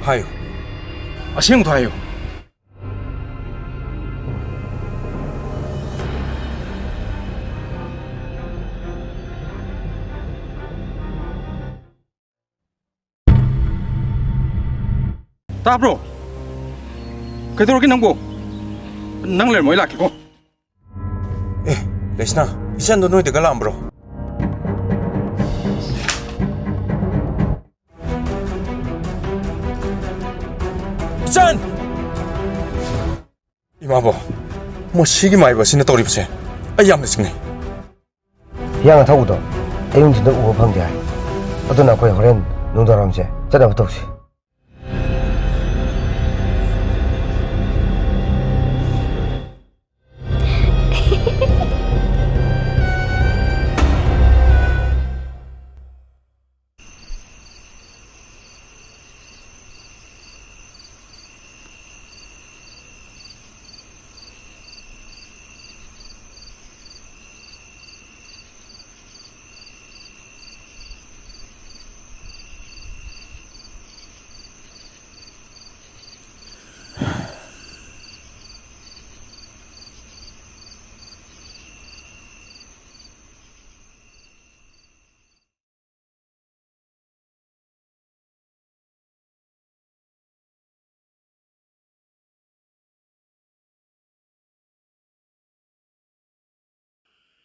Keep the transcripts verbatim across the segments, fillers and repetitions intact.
ꯍꯥꯏꯌꯨ꯫ ꯑꯁꯦꯡꯕꯗꯣ ꯍꯥꯏꯌꯨ꯫ ꯇꯥꯕ꯭ꯔꯣ? ꯀꯩꯗꯧꯔꯒꯦ ꯅꯪꯕꯣ? ꯅꯪ ꯂꯩꯔꯝꯃꯣ, ꯑꯩ ꯂꯥꯛꯀꯦꯀꯣ꯫ ꯑꯦ, ꯂꯩꯁꯅꯥ, ꯏꯆꯟꯗꯣ ꯅꯣꯏꯗꯒ ꯂꯥꯛꯑꯝꯕ꯭ꯔꯣ? ꯏꯆꯟ! ꯏꯃꯥꯕꯣ, ꯃꯁꯤꯒꯤ ꯃꯥꯏꯕ ꯑꯁꯤꯅ ꯇꯧꯔꯤꯕꯁꯦ ꯑꯩ ꯌꯥꯝꯅ ꯆꯤꯡꯅꯩ꯫ ꯍꯤꯌꯥꯡ ꯑꯊꯧꯕꯗꯣ ꯑꯌꯨꯛ ꯅꯨꯡꯊꯤꯟꯗ ꯎꯕ ꯐꯪꯗꯦ ꯍꯥꯏ꯫ ꯑꯗꯨꯅ ꯑꯩꯈꯣꯏ ꯍꯣꯔꯦꯟ ꯅꯨꯡꯗꯥꯡꯋꯥꯏꯔꯝꯁꯦ ꯆꯠꯅꯕ ꯇꯧꯁꯤ꯫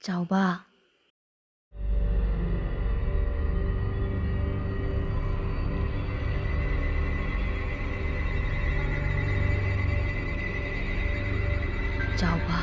ꯆꯥꯎꯕ꯫ ꯆꯥꯎꯕ꯫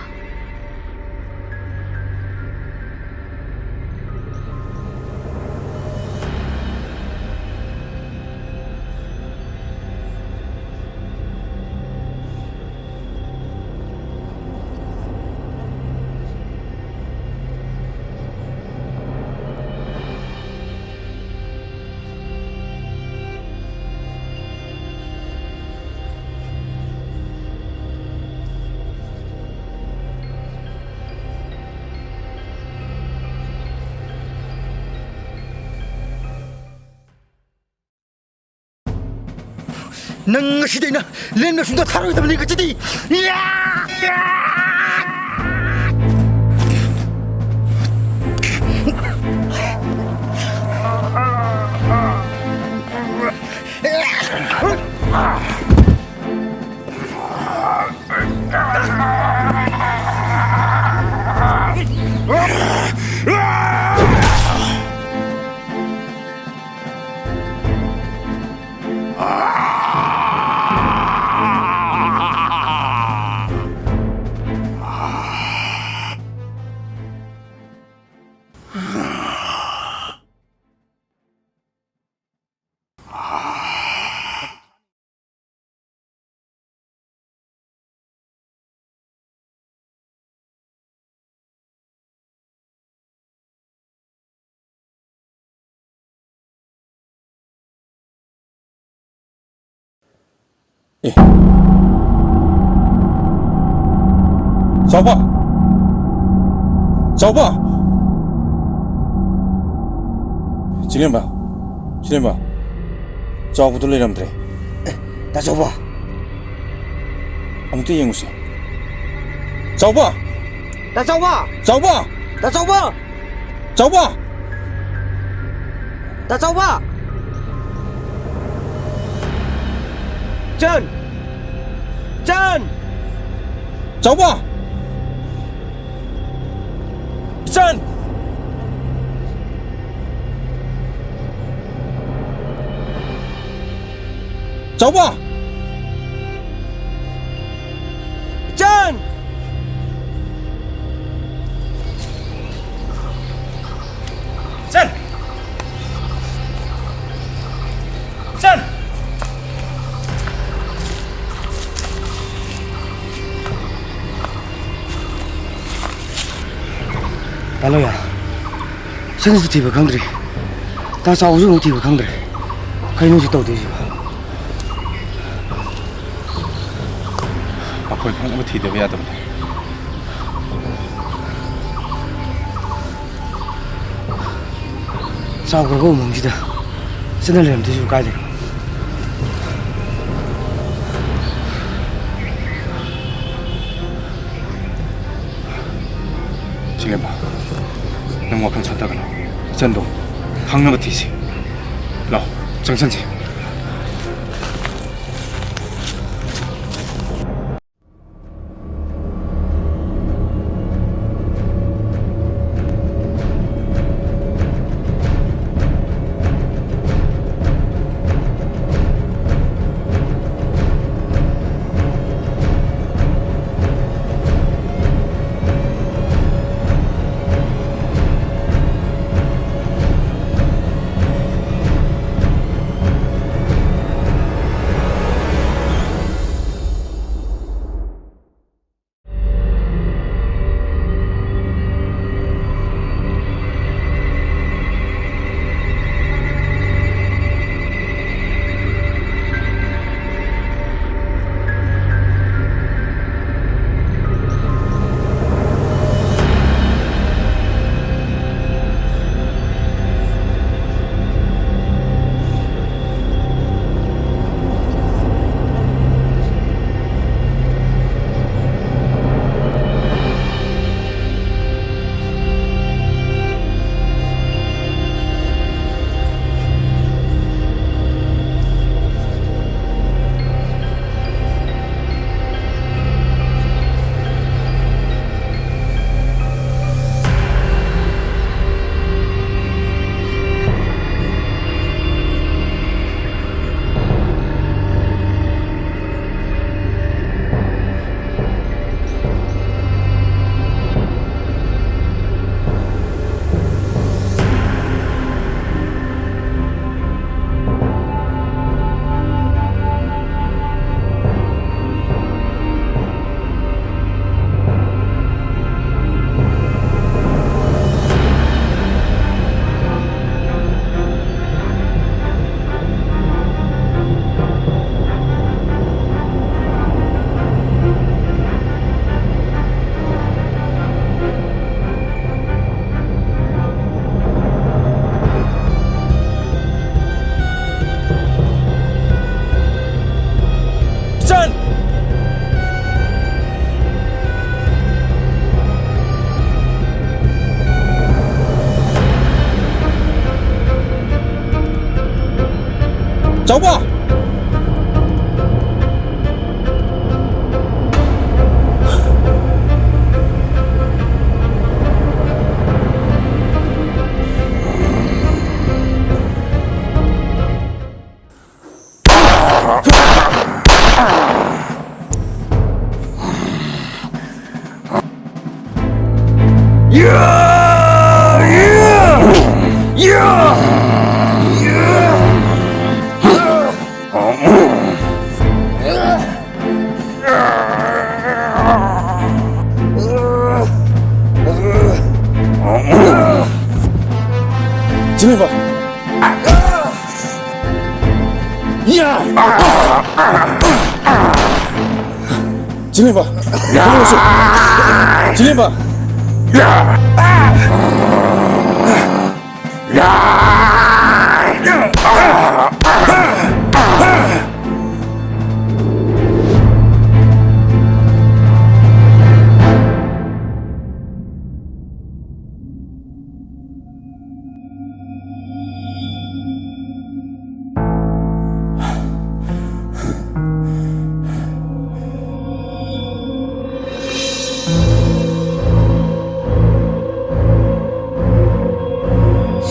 ꯅꯪ ꯉꯁꯤꯗꯩꯅ ꯂꯦꯟꯕ ꯁꯨꯡꯊꯥ ꯊꯥꯔꯣꯏꯗꯕꯅꯤ ꯉꯁꯤꯗꯤ꯫ ꯑꯦ꯫ ꯆꯥꯎꯕ! ꯆꯥꯎꯕ! ꯆꯤꯡꯂꯦꯝꯕ! ꯆꯤꯡꯂꯦꯝꯕ! ꯆꯥꯎꯕꯗꯨ ꯂꯩꯔꯝꯗ꯭ꯔꯦ꯫ ꯑꯦ, ꯇꯥ ꯆꯥꯎꯕ! ꯑꯃꯨꯛꯇ ꯌꯦꯡꯉꯨꯁꯦ꯫ ꯆꯥꯎꯕ! ꯇꯥ ꯆꯥꯎꯕ! ꯆꯥꯎꯕ! ꯇꯥ ꯆꯥꯎꯕ! ꯆꯥꯎꯕ! ꯇꯥ ꯆꯥꯎꯕ! ꯏꯆꯟ! ꯏꯆꯟ! ꯆꯥꯎꯕ! ꯏꯆꯟ! ꯆꯥꯎꯕ! ꯏꯆꯟ! ꯏꯆꯟ! ꯏꯆꯟ! ꯇꯥ ꯂꯣꯌꯥ, ꯏꯆꯟꯁꯨ ꯊꯤꯕ ꯈꯪꯗ꯭ꯔꯤ, ꯇꯥ ꯆꯥꯎꯕꯁꯨ ꯑꯃꯨꯛ ꯊꯤꯕ ꯈꯪꯗ꯭ꯔꯦ꯫ ꯀꯩꯅꯣ ꯍꯧꯖꯤꯛ ꯇꯧꯗꯣꯏꯁꯤꯕꯣ? ꯑꯩꯈꯣꯏ ꯐꯪꯅꯕ ꯊꯤꯗꯕ ꯌꯥꯗꯕꯅꯤ꯫ ꯆꯥꯎꯈ꯭ꯔꯕ ꯎꯃꯪꯁꯤꯗ ꯆꯠꯅ ꯂꯩꯔꯝꯗꯣꯏꯁꯤꯕꯨ ꯀꯥꯏꯗꯅꯣ? ꯆꯤꯡꯂꯦꯝꯕ, ꯅꯪ ꯋꯥꯈꯜ ꯁꯣꯟꯊꯒꯅꯨ꯫ ꯏꯆꯟꯗꯣ ꯐꯪꯅꯕ ꯊꯤꯁꯤ꯫ ꯂꯥꯛꯑꯣ, ꯆꯪꯁꯟꯁꯤ꯫ ꯆꯥꯎꯕ! ꯆꯤꯡꯂꯦꯝꯕ! ꯌꯥ! ꯆꯤꯡꯂꯦꯝꯕ! ꯌꯥ! ꯆꯤꯡꯂꯦꯝꯕ! ꯌꯥ! ꯌꯥ!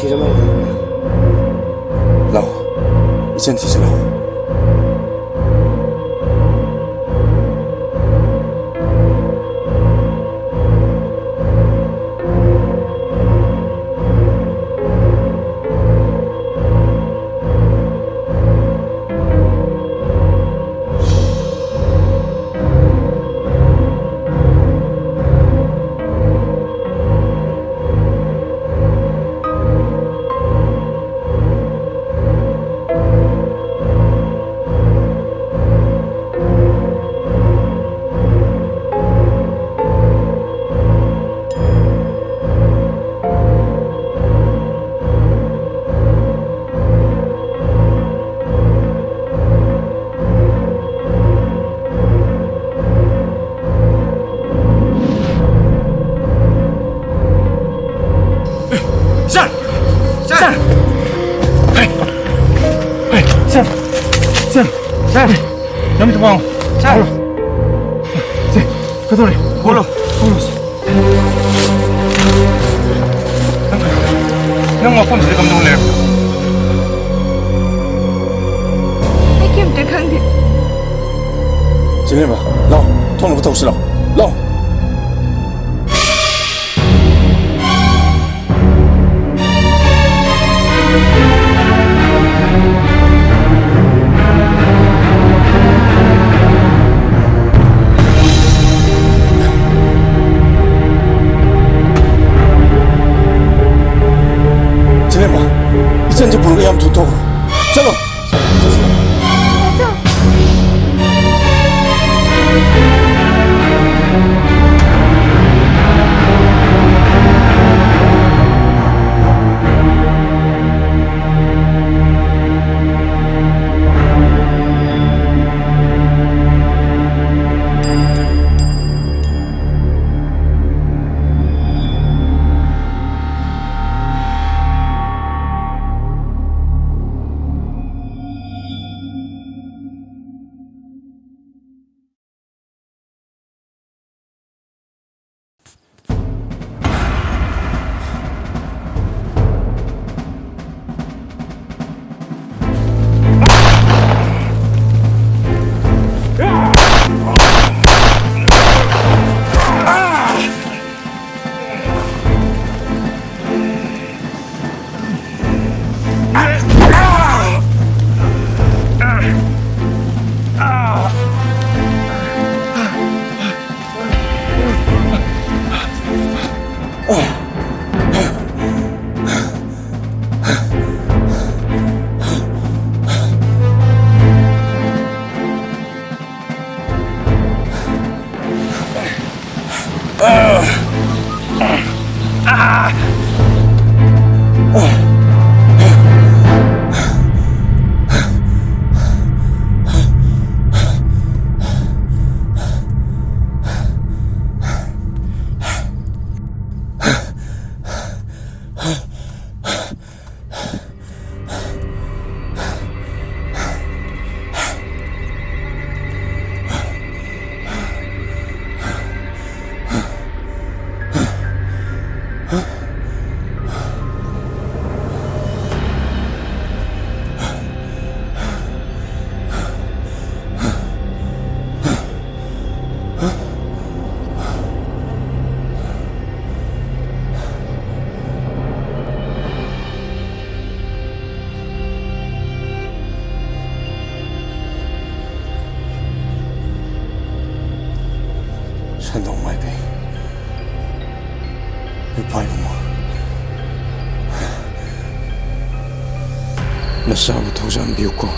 ꯁꯤꯔ ꯃꯥꯜꯂꯦ꯫ ꯂꯥꯛꯑꯣ, ꯏꯆꯟ ꯊꯤꯁꯤ ꯂꯥꯛꯑꯣ꯫ ꯁꯥꯔ! ꯁꯥꯔ! ꯅꯃꯤꯠꯇꯨ ꯄꯥꯡꯉꯨ꯫ ꯁꯥꯔ! ꯁꯦ, ꯀꯩꯗꯧꯔꯦ? ꯍꯧꯒꯠꯂꯣ꯫ ꯍꯧꯒꯠꯂꯣ, ꯁꯦ꯫ ꯅꯪ, ꯅꯪ ꯃꯐꯝꯁꯤꯗ ꯀꯝꯗꯧ ꯂꯩꯔꯝꯃꯤꯅꯣ? ꯑꯩ ꯀꯩꯝꯇ ꯈꯪꯗꯦ꯫ ꯆꯤꯡꯂꯦꯝꯕ, ꯂꯥꯎ, ꯊꯣꯛꯅꯕ ꯇꯧꯁꯤ ꯂꯥꯎ꯫ ꯂꯥꯎ꯫ ꯆꯤꯡꯂꯦꯝꯕ, ꯏꯆꯟꯁꯦ ꯄꯨꯔꯒ ꯌꯥꯝ ꯊꯨꯅ ꯊꯣꯛꯈ꯭ꯔꯣ꯫ ꯆꯠꯂꯣ꯫ ꯅꯆꯥꯕꯨ ꯊꯧꯖꯥꯟꯕꯤꯌꯨꯀꯣ꯫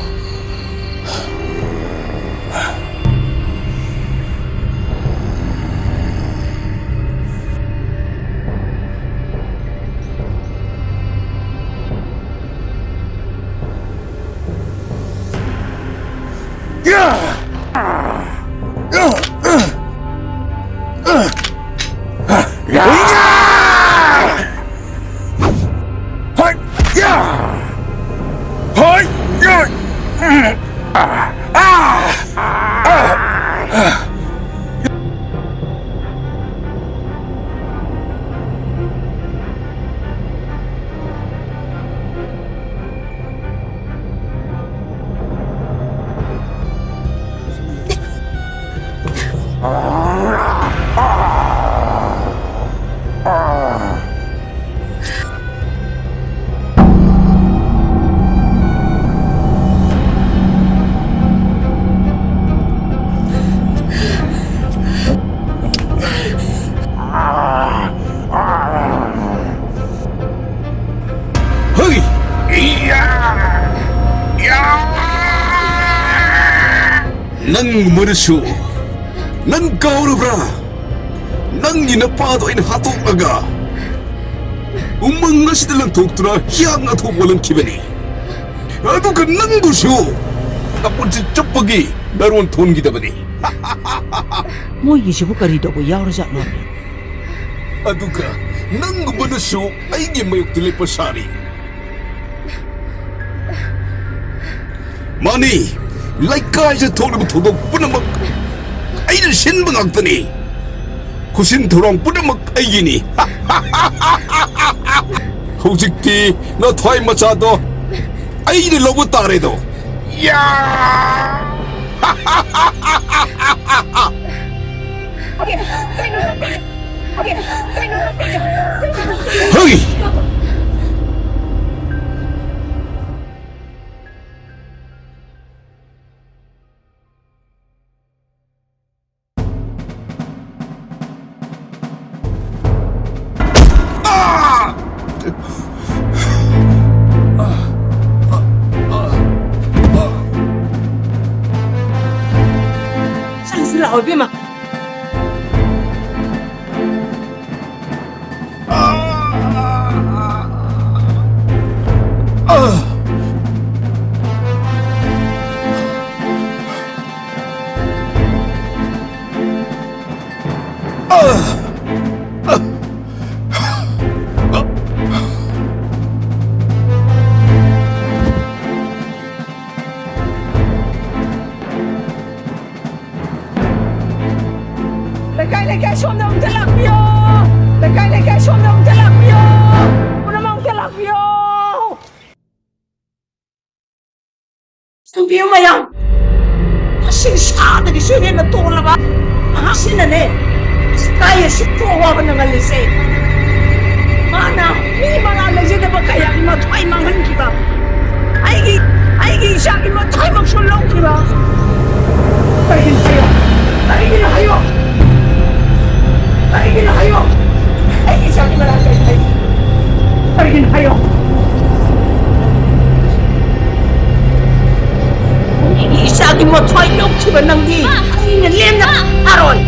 ꯍꯩ! ꯏꯌꯥ! ꯌꯥ! ꯅꯪ ꯃꯔꯨꯁꯨ, ꯅꯪ ꯀꯥꯎꯔꯕ꯭ꯔꯥ? ꯅꯪꯒꯤ ꯅꯄꯥꯗꯣ ꯑꯩꯅ ꯍꯥꯠꯇꯣꯛꯂꯒ ꯎꯃꯪ ꯑꯁꯤꯗ ꯂꯪꯊꯣꯛꯇꯨꯅ ꯍꯤꯌꯥꯡ ꯑꯊꯧꯕ ꯑꯣꯜꯍꯟꯈꯤꯕꯅꯤ꯫ ꯑꯗꯨꯒ ꯅꯪꯕꯨꯁꯨ ꯅꯄꯨꯟꯁꯤ ꯆꯨꯞꯄꯒꯤ ꯅꯔꯣꯟ ꯊꯣꯟꯈꯤꯗꯕꯅꯤ꯫ ꯃꯣꯏꯒꯤꯁꯤꯕꯨ ꯀꯔꯤ ꯇꯧꯕ ꯌꯥꯎꯔꯖꯥꯠꯅꯣ? ꯑꯗꯨꯒ ꯅꯪꯒꯨꯝꯕꯅꯁꯨ ꯑꯩꯒꯤ ꯃꯥꯌꯣꯛꯇ ꯂꯦꯞꯄ ꯁꯥꯔꯤ꯫ ꯃꯥꯅꯤ, ꯂꯩꯀꯥꯏꯁꯤꯗ ꯊꯣꯛꯂꯤꯕ ꯊꯧꯗꯣꯛ ꯄꯨꯝꯅꯃꯛ ꯑꯩꯅ ꯁꯤꯟꯕ ꯉꯥꯛꯇꯅꯤ꯫ ꯈꯨꯁꯤꯟ ꯊꯧꯔꯥꯡ ꯄꯨꯝꯅꯃꯛ ꯑꯩꯒꯤꯅꯤ꯫ ꯍꯧꯖꯤꯛꯇꯤ ꯅꯊ꯭ꯋꯥꯏ ꯃꯆꯥꯗꯣ ꯑꯩꯅ ꯂꯧꯕ ꯇꯥꯔꯦꯗꯣ꯫ ꯌꯥ! ꯍꯩ! ꯑꯣꯏꯕꯤꯃ꯫ ꯂꯩꯀꯥꯏ, ꯂꯩꯀꯥꯏ, ꯁꯣꯝꯗ ꯑꯃꯨꯛꯇ ꯂꯥꯛꯄꯤꯌꯣ꯫ ꯂꯩꯀꯥꯏ, ꯂꯩꯀꯥꯏ, ꯁꯣꯝꯗ ꯑꯃꯨꯛꯇ ꯂꯥꯛꯄꯤꯌꯣ꯫ ꯄꯨꯝꯅꯃꯛ ꯑꯃꯨꯛꯇ ꯂꯥꯛꯄꯤꯌꯣ꯫ ꯁꯨꯝꯕꯤꯌꯨ ꯃꯌꯥꯝ, ꯃꯁꯤꯒꯤ ꯁꯥꯗꯒꯤꯁꯨ ꯍꯦꯟꯅ ꯇꯣꯜꯂꯕ ꯃꯍꯥꯛꯁꯤꯅꯅꯦ ꯂꯩꯀꯥꯏ ꯑꯁꯤꯕꯨ ꯑꯋꯥꯕ ꯅꯪꯍꯜꯂꯤꯁꯦ꯫ ꯃꯥꯅ ꯃꯤ ꯃꯉꯥ ꯂꯩꯖꯗꯕ ꯀꯌꯥꯒꯤ ꯃꯊ꯭ꯋꯥꯏ ꯃꯥꯡꯍꯟꯈꯤꯕ, ꯑꯩꯒꯤ, ꯑꯩꯒꯤ ꯏꯆꯥꯒꯤ ꯃꯊ꯭ꯋꯥꯏꯃꯛꯁꯨ ꯂꯧꯈꯤꯕ꯫ ꯀꯔꯤꯒꯤꯅꯣ ꯍꯥꯏꯌꯣ? ꯀꯔꯤꯒꯤꯅꯣ ꯍꯥꯏꯌꯣ? ꯀꯔꯤꯒꯤꯅꯣ ꯍꯥꯏꯌꯣ? ꯑꯩꯒꯤ ꯏꯆꯥꯒꯤ ꯃꯔꯥꯜ ꯀꯔꯤ ꯂꯩ? ꯀꯔꯤꯒꯤꯅꯣ ꯍꯥꯏꯌꯣ? ꯑꯩꯒꯤ ꯏꯆꯥꯒꯤ ꯃꯊ꯭ꯋꯥꯏ ꯂꯧꯈꯤꯕ ꯅꯪꯗꯤ ꯑꯩꯅ ꯂꯦꯝꯅ ꯊꯥꯔꯣꯏ꯫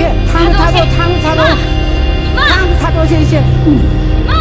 ꯌꯦ, ꯊꯥꯡ ꯊꯥꯗꯣꯛꯑꯣ, ꯊꯥꯡ ꯊꯥꯗꯣꯛꯑꯣ꯫ ꯏꯃꯥ! ꯊꯥꯡ ꯊꯥꯗꯣꯛꯑꯣꯁꯦ, ꯏꯆꯦ꯫ ꯎꯝ꯫ ꯏꯃꯥ!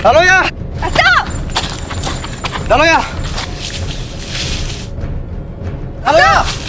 ꯗꯥ ꯂꯣꯌꯥ! ꯑꯆꯥ! ꯗꯥ ꯂꯣꯌꯥ! ꯗꯥ ꯂꯣꯌꯥ!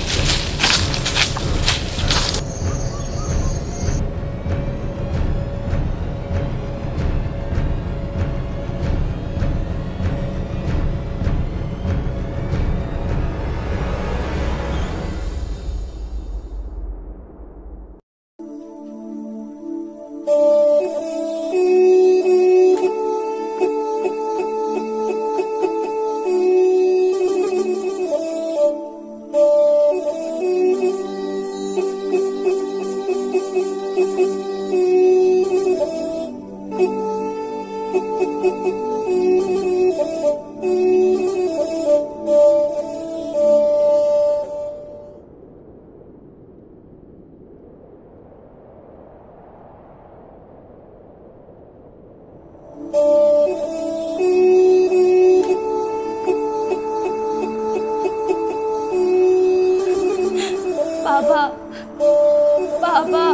ꯄꯥꯕ, ꯄꯥꯕ꯫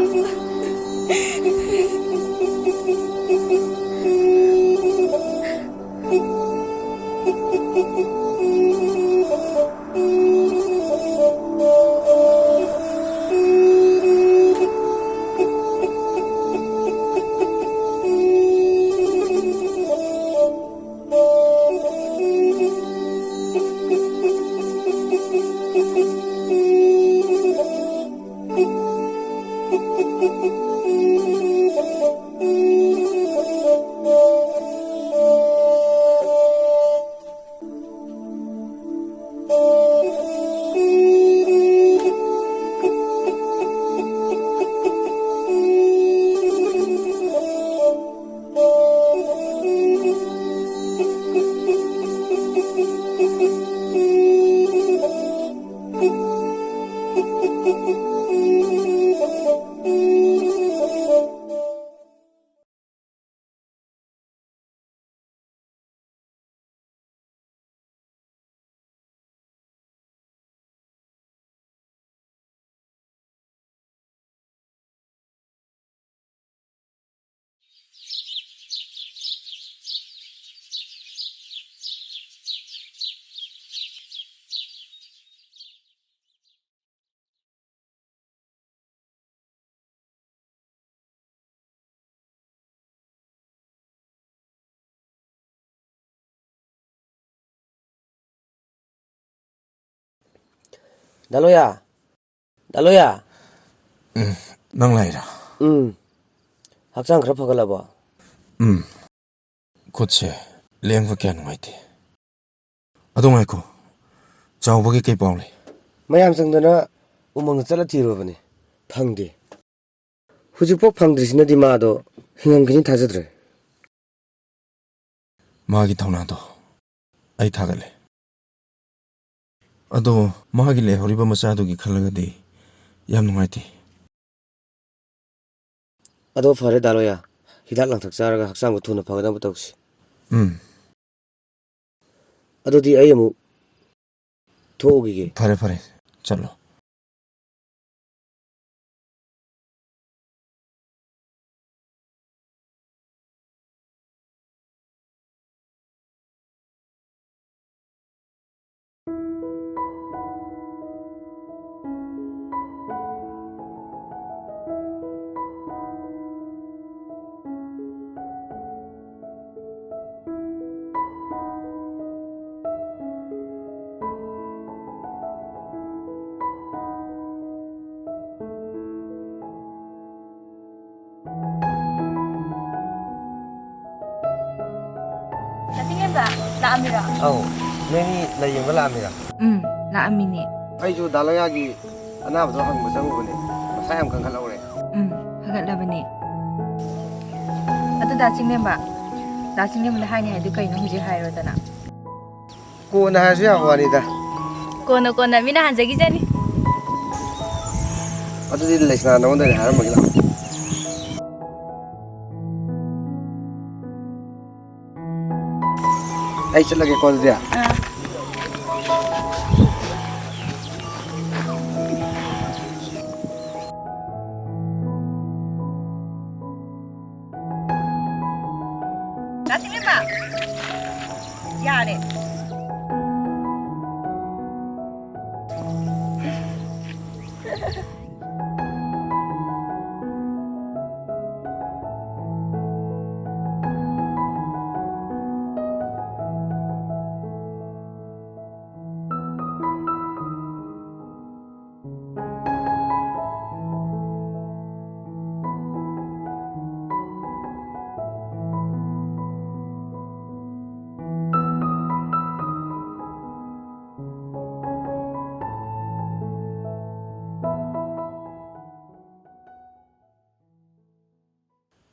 ꯗꯥ ꯂꯣꯌꯥ! ꯗꯥ ꯂꯣꯌꯥ! ꯎꯝ, ꯅꯪ ꯂꯥꯛꯏꯔꯥ? ꯎꯝ꯫ ꯍꯛꯆꯥꯡ ꯈꯔ ꯐꯒꯠꯂꯕꯣ? ꯎꯝ꯫ ꯈꯨꯠꯁꯦ ꯂꯦꯡꯕ ꯀꯌꯥ ꯅꯨꯡꯉꯥꯏꯇꯦ꯫ ꯑꯗꯣ ꯉꯥꯏꯈꯣ, ꯆꯥꯎꯕꯒꯤ ꯀꯩ ꯄꯥꯎ ꯂꯩ? ꯃꯌꯥꯝ ꯆꯪꯗꯅ ꯎꯃꯪꯗ ꯆꯠꯂ ꯊꯤꯔꯨꯔꯕꯅꯤ, ꯐꯪꯗꯦ꯫ ꯍꯧꯖꯤꯛꯐꯥꯎ ꯐꯪꯗ꯭ꯔꯤꯁꯤꯅꯗꯤ ꯃꯥꯗꯣ ꯍꯤꯡꯉꯝꯈꯤꯅꯤ ꯊꯥꯖꯗ꯭ꯔꯦ꯫ ꯃꯥꯒꯤ ꯊꯧꯅꯥꯗꯣ ꯑꯩ ꯊꯥꯒꯠꯂꯦ꯫ ꯑꯗꯣ ꯃꯥꯒꯤ ꯂꯩꯍꯧꯔꯤꯕ ꯃꯆꯥꯗꯨꯒꯤ ꯈꯜꯂꯒꯗꯤ ꯌꯥꯝ ꯅꯨꯡꯉꯥꯏꯇꯦ꯫ ꯑꯗꯣ ꯐꯔꯦ ꯗꯥ ꯂꯣꯌꯥ, ꯍꯤꯗꯥꯛ ꯂꯥꯡꯊꯛ ꯆꯥꯔꯒ ꯍꯛꯆꯥꯡꯗꯣ ꯊꯨꯅ ꯐꯒꯠꯅꯕ ꯇꯧꯁꯤ꯫ ꯎꯝ꯫ ꯑꯗꯨꯗꯤ ꯑꯩ ꯑꯃꯨꯛ ꯊꯣꯛꯎꯈꯤꯒꯦ꯫ ꯐꯔꯦ, ꯐꯔꯦ, ꯆꯠꯂꯣ꯫ ꯅꯆꯤꯡꯂꯦꯝꯕ, ꯂꯥꯛꯑꯝꯃꯤꯔꯣ? ꯑꯧ, ꯅꯣꯏꯅꯤ ꯂꯩ ꯌꯦꯡꯕ ꯂꯥꯛꯑꯝꯃꯤꯔꯥ? ꯎꯝ, ꯂꯥꯛꯑꯝꯃꯤꯅꯦ꯫ ꯑꯩꯁꯨ ꯗꯥ ꯂꯣꯌꯥꯒꯤ ꯑꯅꯥꯕꯗꯣ ꯍꯪꯕ ꯆꯪꯉꯨꯕꯅꯦ꯫ ꯃꯁꯥ ꯌꯥꯝ ꯀꯟꯈꯠꯍꯧꯔꯦ꯫ ꯎꯝ, ꯐꯒꯠꯂꯕꯅꯦ꯫ ꯑꯗꯨ ꯗꯥ ꯆꯤꯡꯂꯦꯝꯕ, ꯗꯥ ꯆꯤꯡꯂꯦꯝꯕꯅ ꯍꯥꯏꯅꯤ ꯍꯥꯏꯗꯨ ꯀꯩꯅꯣ ꯍꯧꯖꯤꯛ ꯍꯥꯏꯔꯣꯗꯅ? ꯀꯣꯟꯅ ꯍꯥꯏꯔꯁꯨ ꯌꯥꯕ ꯋꯥꯅꯤꯗ꯫ ꯀꯣꯟꯅ, ꯀꯣꯟꯅ, ꯃꯤꯅ ꯍꯥꯟꯖꯈꯤꯖꯅꯤ꯫ ꯑꯗꯨꯗꯤ ꯂꯩꯁꯅꯥ ꯅꯉꯣꯟꯗ ꯑꯣꯏꯅ ꯍꯥꯏꯔꯝꯃꯒꯦ ꯂꯥꯛꯑꯣ꯫ ꯑꯩ ꯆꯠꯂꯒꯦꯀꯣ ꯑꯗꯨꯗꯤ꯫ ꯑꯥ꯫ ꯗꯥ ꯆꯤꯡꯂꯦꯝꯕ! ꯌꯥꯔꯦ꯫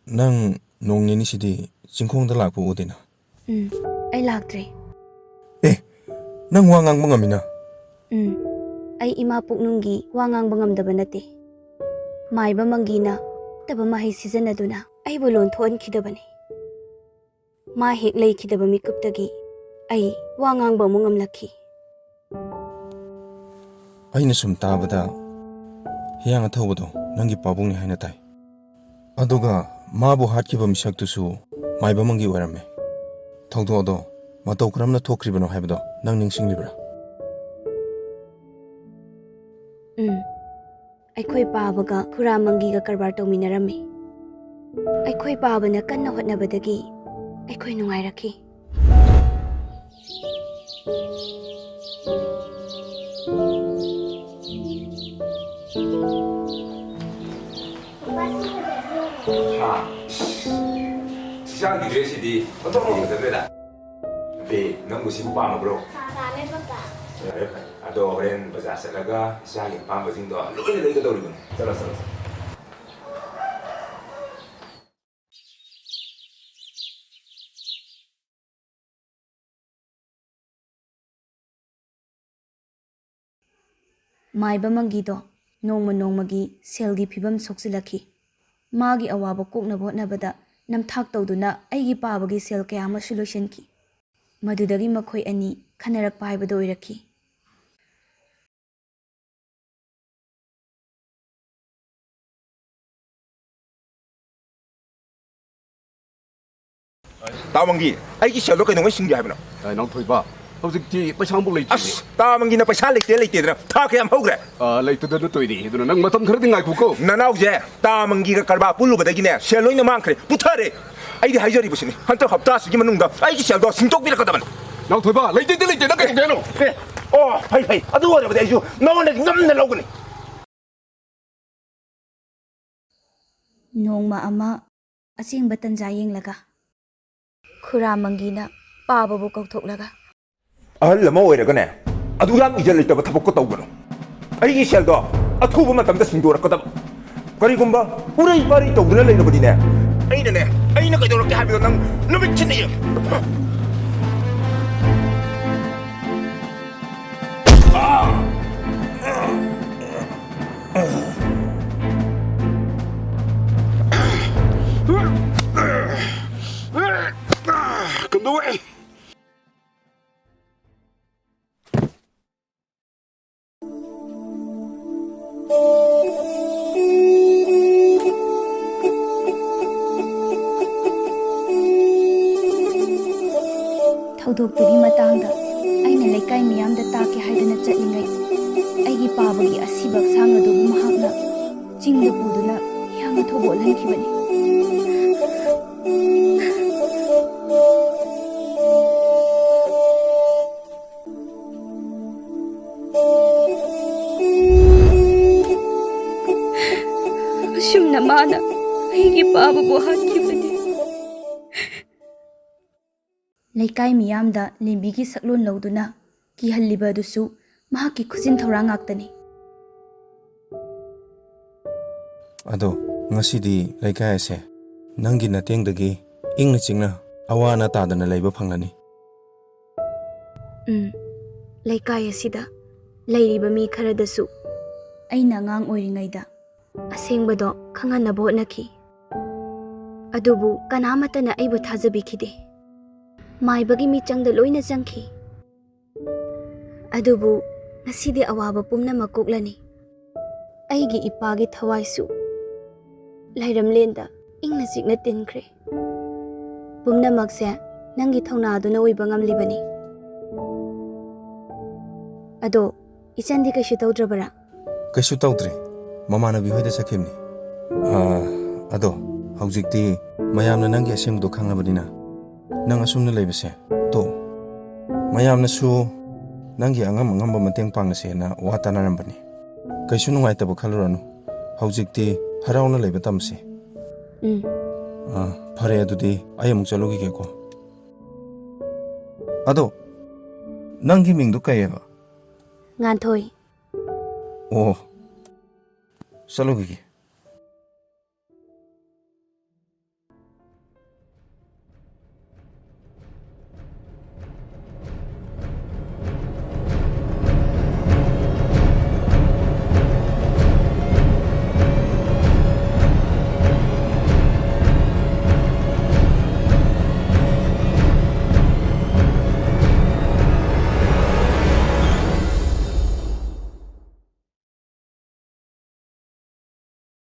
ꯅꯪ ꯅꯣꯡ ꯅꯤꯅꯤꯁꯤꯗꯤ ꯆꯤꯡꯈꯣꯡꯗ ꯂꯥꯛꯄ ꯎꯗꯦꯅ꯫ ꯎꯝ, ꯑꯩ ꯂꯥꯛꯇ꯭ꯔꯦ꯫ ꯑꯦ, ꯅꯪ ꯋꯥ ꯉꯥꯡꯕ ꯉꯝꯃꯤꯅ? ꯎꯝ, ꯑꯩ ꯏꯃꯥ ꯄꯨꯛꯅꯨꯡꯒꯤ ꯋꯥ ꯉꯥꯡꯕ ꯉꯝꯗꯕ ꯅꯠꯇꯦ꯫ ꯃꯥꯏꯕ ꯃꯪꯒꯤꯅ ꯐꯠꯇꯕ ꯃꯍꯩ ꯁꯤꯖꯤꯟꯅꯗꯨꯅ ꯑꯩꯕꯨ ꯂꯣꯟ ꯊꯣꯛꯍꯟꯈꯤꯗꯕꯅꯤ꯫ ꯃꯥ ꯍꯦꯛ ꯂꯩꯈꯤꯗꯕ ꯃꯤꯀꯨꯞꯇꯒꯤ ꯑꯩ ꯋꯥ ꯉꯥꯡꯕ ꯑꯃꯨꯛ ꯉꯝꯂꯛꯈꯤ꯫ ꯑꯩꯅ ꯁꯨꯝ ꯇꯥꯕꯗ ꯍꯤꯌꯥꯡ ꯑꯊꯧꯕꯗꯣ ꯅꯪꯒꯤ ꯄꯥꯕꯨꯡꯅꯤ ꯍꯥꯏꯅ ꯇꯥꯏ꯫ ꯑꯗꯨꯒ ꯃꯥꯕꯨ ꯍꯥꯠꯈꯤꯕ ꯃꯤꯁꯛꯇꯨꯁꯨ ꯃꯥꯏꯕ ꯃꯪꯒꯤ ꯑꯣꯏꯔꯝꯃꯦ꯫ ꯊꯧꯗꯣꯛ ꯑꯗꯣ ꯃꯇꯧ ꯀꯔꯝꯅ ꯊꯣꯛꯈ꯭ꯔꯤꯕꯅꯣ ꯍꯥꯏꯕꯗꯣ ꯅꯪ ꯅꯤꯡꯁꯤꯡꯂꯤꯕ꯭ꯔꯥ? ꯎꯝ꯫ ꯑꯩꯈꯣꯏ ꯄꯥꯕꯒ ꯈꯨꯔꯥ ꯃꯪꯒꯤꯒ ꯀꯔꯕꯥꯔ ꯇꯧꯃꯤꯟꯅꯔꯝꯃꯤ꯫ ꯑꯩꯈꯣꯏ ꯄꯥꯕꯅ ꯀꯟꯅ ꯍꯣꯠꯅꯕꯗꯒꯤ ꯑꯩꯈꯣꯏ ꯅꯨꯡꯉꯥꯏꯔꯛꯈꯤ꯫ ꯍꯥ? ꯏꯆꯥꯒꯤ ꯗ꯭ꯔꯦꯁꯁꯤꯗꯤ ꯑꯣꯟꯊꯣꯛꯅ ꯐꯖꯈ꯭ꯔꯦꯗ꯫ ꯅꯠꯇꯦ, ꯅꯪꯕꯨ ꯁꯤꯕꯨ ꯄꯥꯝꯃꯕ꯭ꯔꯣ? ꯄꯥꯝꯃꯦ, ꯄꯥꯄꯥ꯫ ꯌꯥꯔꯦ, ꯐꯔꯦ꯫ ꯑꯗꯣ ꯍꯣꯔꯦꯟ ꯕꯖꯥꯔ ꯆꯠꯂꯒ ꯏꯆꯥꯒꯤ ꯑꯄꯥꯝꯕꯁꯤꯡꯗꯣ ꯂꯣꯏꯅ ꯂꯩꯒꯗꯧꯔꯤꯕꯅꯤ꯫ ꯆꯠꯂꯣ, ꯆꯠꯂꯣ, ꯆꯠꯂꯣ꯫ ꯃꯥꯏꯕ ꯃꯪꯒꯤꯗꯣ ꯅꯣꯡꯃ ꯅꯣꯡꯃꯒꯤ ꯁꯦꯜꯒꯤ ꯐꯤꯕꯝ ꯁꯣꯛꯆꯤꯜꯂꯛꯈꯤ꯫ ꯃꯥꯒꯤ ꯑꯋꯥꯕ ꯀꯣꯛꯅꯕ ꯍꯣꯠꯅꯕꯗ ꯅꯝꯊꯥꯛ ꯇꯧꯗꯨꯅ ꯑꯩꯒꯤ ꯄꯥꯕꯒꯤ ꯁꯦꯜ ꯀꯌꯥ ꯑꯃꯁꯨ ꯂꯣꯏꯁꯤꯟꯈꯤ꯫ ꯃꯗꯨꯗꯒꯤ ꯃꯈꯣꯏ ꯑꯅꯤ ꯈꯟꯅꯔꯛꯄ ꯍꯥꯏꯕꯗꯨ ꯑꯣꯏꯔꯛꯈꯤ꯫ ꯇꯥ ꯃꯪꯒꯤ, ꯑꯩꯒꯤ ꯁꯦꯜꯗꯣ ꯀꯩꯗꯧꯉꯩ ꯁꯤꯡꯒꯦ ꯍꯥꯏꯕꯅꯣ? ꯑ, ꯅꯥꯎꯊꯣꯏꯕ, ꯍꯧꯖꯤꯛꯇꯤ ꯄꯩꯁꯥ ꯑꯃꯐꯥꯎ ꯂꯩꯇ꯭ꯔꯤꯅꯦ꯫ ꯑꯁ, ꯇꯥ ꯃꯪꯒꯤꯅ ꯄꯩꯁꯥ ꯂꯩꯇꯦ ꯂꯩꯇꯦꯗꯅ ꯊꯥ ꯀꯌꯥꯝ ꯍꯧꯈ꯭ꯔꯦ? ꯑ, ꯂꯩꯇꯗꯅ ꯇꯣꯏꯔꯤ꯫ ꯑꯗꯨꯅ ꯅꯪ ꯃꯇꯝ ꯈꯔꯗꯤ ꯉꯥꯏꯈꯣꯀꯣ꯫ ꯅꯅꯥꯎꯁꯦ ꯇꯥ ꯃꯪꯒꯤꯒ ꯀꯔꯕꯥꯔ ꯄꯨꯜꯂꯨꯕꯗꯒꯤꯅꯦ ꯁꯦꯜ ꯂꯣꯏꯅ ꯃꯥꯡꯈ꯭ꯔꯦ, ꯄꯨꯊꯔꯦ꯫ ꯑꯩꯗꯤ ꯍꯥꯏꯖꯔꯤꯕꯁꯤꯅꯤ, ꯍꯟꯗꯛ ꯍꯞꯇꯥꯁꯤꯒꯤ ꯃꯅꯨꯡꯗ ꯑꯩꯒꯤ ꯁꯦꯜꯗꯣ ꯁꯤꯡꯗꯣꯛꯄꯤꯔꯛꯀꯗꯕꯅꯤ꯫ ꯅꯥꯎꯊꯣꯏꯕ, ꯂꯩꯇꯦꯗꯤ ꯂꯩꯇꯦ, ꯅꯪ ꯀꯩ ꯍꯥꯏꯅꯣ? ꯑꯦ, ꯑꯣ, ꯐꯩ, ꯐꯩ꯫ ꯑꯗꯨ ꯑꯣꯏꯔꯕꯗꯤ ꯑꯩꯁꯨ ꯅꯉꯣꯟꯗꯒꯤ ꯉꯝꯅ ꯂꯧꯒꯅꯤ꯫ ꯅꯣꯡꯃ ꯑꯃ ꯑꯁꯦꯡꯕ ꯇꯟꯖꯥ ꯌꯦꯡꯂꯒ ꯈꯨꯔꯥ ꯃꯪꯒꯤꯅ ꯄꯥꯕꯕꯨ ꯀꯧꯊꯣꯛꯂꯒ, ꯑꯍꯜ ꯑꯃ ꯑꯣꯏꯔꯒꯅꯦ, ꯑꯗꯨ ꯌꯥꯝ ꯏꯖꯠ ꯂꯩꯇꯕ ꯊꯕꯛꯀ ꯇꯧꯒꯅꯨ꯫ ꯑꯩꯒꯤ ꯁꯦꯜꯗꯣ ꯑꯊꯨꯕ ꯃꯇꯝꯗ ꯁꯤꯡꯗꯣꯔꯛꯀꯗꯕ꯫ ꯀꯔꯤꯒꯨꯝꯕ ꯎꯔꯩ ꯄꯥꯔꯩ ꯇꯧꯗꯨꯅ ꯂꯩꯔꯕꯗꯤꯅꯦ, ꯑꯩꯅꯅꯦ, ꯑꯩꯅ ꯀꯩꯗꯧꯔꯛꯀꯦ ꯍꯥꯏꯕꯗꯣ ꯅꯪ ꯅꯨꯃꯤꯠ ꯁꯤꯟꯅ ꯌꯦꯡꯉꯨ꯫ ꯀꯝꯗꯧꯋꯦ? ꯊꯧꯗꯣꯛꯇꯨꯒꯤ ꯃꯇꯥꯡꯗ ꯑꯩꯅ ꯂꯩꯀꯥꯏ ꯃꯤꯌꯥꯝꯗ ꯇꯥꯛꯀꯦ ꯍꯥꯏꯗꯅ ꯆꯠꯂꯤꯉꯩ, ꯑꯩꯒꯤ ꯄꯥꯕꯒꯤ ꯑꯁꯤꯕ ꯑꯁꯥꯡ ꯑꯗꯨꯕꯨ ꯃꯍꯥꯛꯅ ꯆꯤꯡꯗ ꯄꯨꯗꯨꯅ ꯍꯤꯌꯥꯡꯅ ꯊꯧꯕ ꯑꯣꯜꯍꯟꯈꯤꯕꯅꯤ꯫ ꯑꯁꯨꯝꯅ ꯃꯥꯅ ꯑꯩꯒꯤ ꯄꯥꯕꯕꯨ ꯍꯥꯠꯈꯤꯕꯅꯤ꯫ ꯂꯩꯀꯥꯏ ꯃꯤꯌꯥꯝꯗ ꯂꯦꯝꯕꯤꯒꯤ ꯁꯛꯂꯣꯟ ꯂꯧꯗꯨꯅ ꯀꯤꯍꯜꯂꯤꯕ ꯑꯗꯨꯁꯨ ꯃꯍꯥꯛꯀꯤ ꯈꯨꯖꯤꯟ ꯊꯧꯔꯥꯡ ꯉꯥꯛꯇꯅꯤ꯫ ꯑꯗꯣ ꯉꯁꯤꯗꯤ ꯂꯩꯀꯥꯏ ꯑꯁꯦ ꯅꯪꯒꯤ ꯅꯇꯦꯡꯗꯒꯤ ꯏꯪꯅ ꯆꯤꯛꯅ ꯑꯋꯥ ꯑꯅꯥ ꯇꯥꯗꯅ ꯂꯩꯕ ꯐꯪꯂꯅꯤ꯫ ꯎꯝ, ꯂꯩꯀꯥꯏ ꯑꯁꯤꯗ ꯂꯩꯔꯤꯕ ꯃꯤ ꯈꯔꯗꯁꯨ ꯑꯩꯅ ꯑꯉꯥꯡ ꯑꯣꯏꯔꯤꯉꯩꯗ ꯑꯁꯦꯡꯕꯗꯣ ꯈꯪꯍꯟꯅꯕ ꯍꯣꯠꯅꯈꯤ꯫ ꯑꯗꯨꯕꯨ ꯀꯅꯥꯃꯠꯇꯅ ꯑꯩꯕꯨ ꯊꯥꯖꯕꯤꯈꯤꯗꯦ꯫ ꯃꯥꯏꯕꯒꯤ ꯃꯤꯆꯪꯗ ꯂꯣꯏꯅ ꯆꯪꯈꯤ꯫ ꯑꯗꯨꯕꯨ ꯉꯁꯤꯗꯤ ꯑꯋꯥꯕ ꯄꯨꯝꯅꯃꯛ ꯀꯣꯛꯂꯅꯤ꯫ ꯑꯩꯒꯤ ꯏꯄꯥꯒꯤ ꯊꯋꯥꯏꯁꯨ ꯂꯩꯔꯝꯂꯦꯟꯗ ꯏꯪꯅ ꯆꯤꯛꯅ ꯇꯤꯟꯈ꯭ꯔꯦ꯫ ꯄꯨꯝꯅꯃꯛꯁꯦ ꯅꯪꯒꯤ ꯊꯧꯅꯥꯗꯨꯅ ꯑꯣꯏꯕ ꯉꯝꯂꯤꯕꯅꯤ꯫ ꯑꯗꯣ, ꯏꯆꯟꯗꯤ ꯀꯩꯁꯨ ꯇꯧꯗ꯭ꯔꯕꯔꯥ? ꯀꯩꯁꯨ ꯇꯧꯗ꯭ꯔꯦ꯫ ꯃꯃꯥꯟꯅꯕꯤ ꯍꯣꯏꯗ ꯆꯠꯈꯤꯕꯅꯤ꯫ ꯑꯥ, ꯑꯗꯣ, ꯍꯧꯖꯤꯛꯇꯤ ꯃꯌꯥꯝꯅ ꯅꯪꯒꯤ ꯑꯁꯦꯡꯕꯗꯣ ꯈꯪꯉꯕꯅꯤꯅ, ꯅꯪ ꯑꯁꯨꯝꯅ ꯂꯩꯕꯁꯦ ꯇꯣꯛꯑꯣ꯫ ꯃꯌꯥꯝꯅꯁꯨ ꯅꯪꯒꯤ ꯑꯉꯝ ꯑꯉꯝꯕ ꯃꯇꯦꯡ ꯄꯥꯡꯅꯁꯦꯅ ꯋꯥ ꯇꯥꯅꯔꯝꯕꯅꯤ꯫ ꯀꯩꯁꯨ ꯅꯨꯡꯉꯥꯏꯇꯕ ꯈꯜꯂꯨꯔꯅꯨ꯫ ꯍꯧꯖꯤꯛꯇꯤ ꯍꯔꯥꯎꯅ ꯂꯩꯕ ꯇꯝꯁꯤ꯫ ꯎꯝ꯫ ꯑꯥ, ꯐꯔꯦ, ꯑꯗꯨꯗꯤ ꯑꯩ ꯑꯃꯨꯛ ꯆꯠꯂꯨꯈꯤꯒꯦꯀꯣ꯫ ꯑꯗꯣ, ꯅꯪꯒꯤ ꯃꯤꯡꯗꯣ ꯀꯩꯑꯕ? ꯉꯥꯟꯊꯣꯏ꯫ ꯑꯣ, ꯆꯠꯂꯨꯈꯤꯒꯦ꯫